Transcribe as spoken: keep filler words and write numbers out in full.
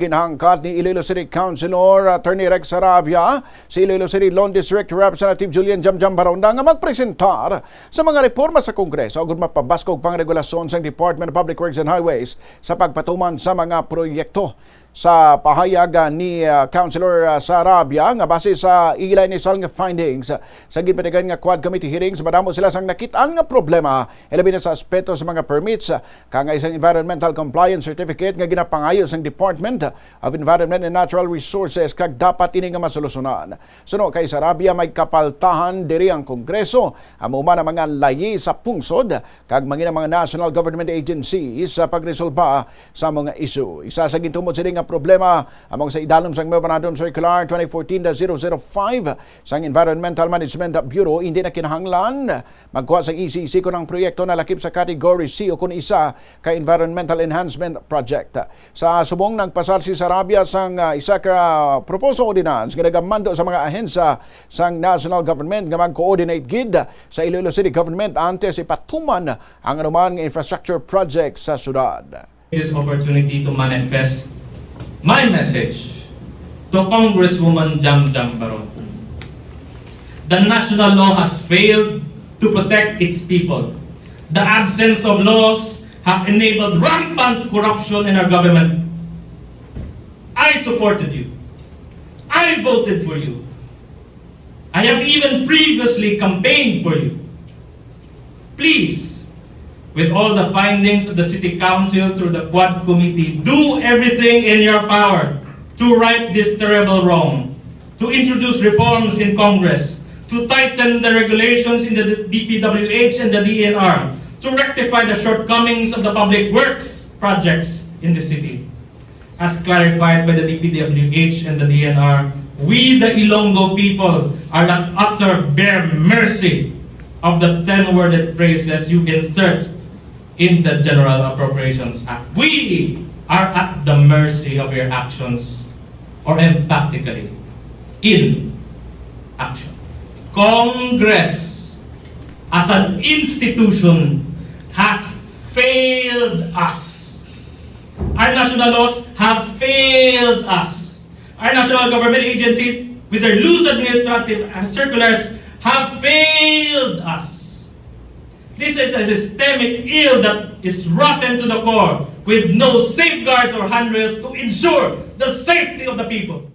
Ginhangkat ni Iloilo City Councilor Attorney Rex Sarabia si Iloilo City Lone District Representative Julian Jamjam Baronda nga magpresentar sa mga reforma sa Kongreso agud mapabaskog pang regulasyon sang Department of Public Works and Highways sa pagpatuman sa mga proyekto. Sa pahayag, ah, ni, ah, Councilor, ah, Sarabia nga base sa ila inisal nga findings, ah, sa ginpatigan nga Quad Committee hearings, madamo sila sang nakit-an nga problema, ilabi na sa aspeto sa mga permits, ah, kangay sang environmental compliance certificate nga ginapangayo sang Department of Environment and Natural Resources, kag dapat ini nga masolusyonan. Suno kay Sarabia, may kapaltahan diri ang Kongreso, amo man ang mga layi sa pungsod, kag mangin ang mga national government agencies sa pagresolba sa mga isyu. Isa sa gintumod sini nga problema amo sa idalom sang Memorandum Circular twenty fourteen dash zero zero five sang Environmental Management Bureau, hindi na kinahanglan magkuha sang E C C kon ang proyekto nalakip sa Category C o kon isa ka Environmental Enhancement Project. Sa subong, nagpasar si Sarabia sang, ah, isa ka proposed ordinance nga nagamando sa mga ahensya sang national government nga mag-coordinate gid sa Iloilo City Government antes ipatuman ang anuman nga infrastructure project sa syudad. This opportunity to manifest my message to Congresswoman Jam Jam Baron. The national law has failed to protect its people. The absence of laws has enabled rampant corruption in our government. I supported you. I voted for you. I have even previously campaigned for you. Please, with all the findings of the City Council through the Quad Committee, do everything in your power to right this terrible wrong, to introduce reforms in Congress, to tighten the regulations in the D P W H and the D N R, to rectify the shortcomings of the public works projects in the city. As clarified by the D P W H and the D N R, we, the Ilonggo people, are at utter bare mercy of the ten worded phrases you insert in the General Appropriations Act. We are at the mercy of your actions or emphatically in action. Congress as an institution has failed us. Our national laws have failed us. Our national government agencies, with their loose administrative circulars, have failed us. This is a systemic ill that is rotten to the core, with no safeguards or handrails to ensure the safety of the people.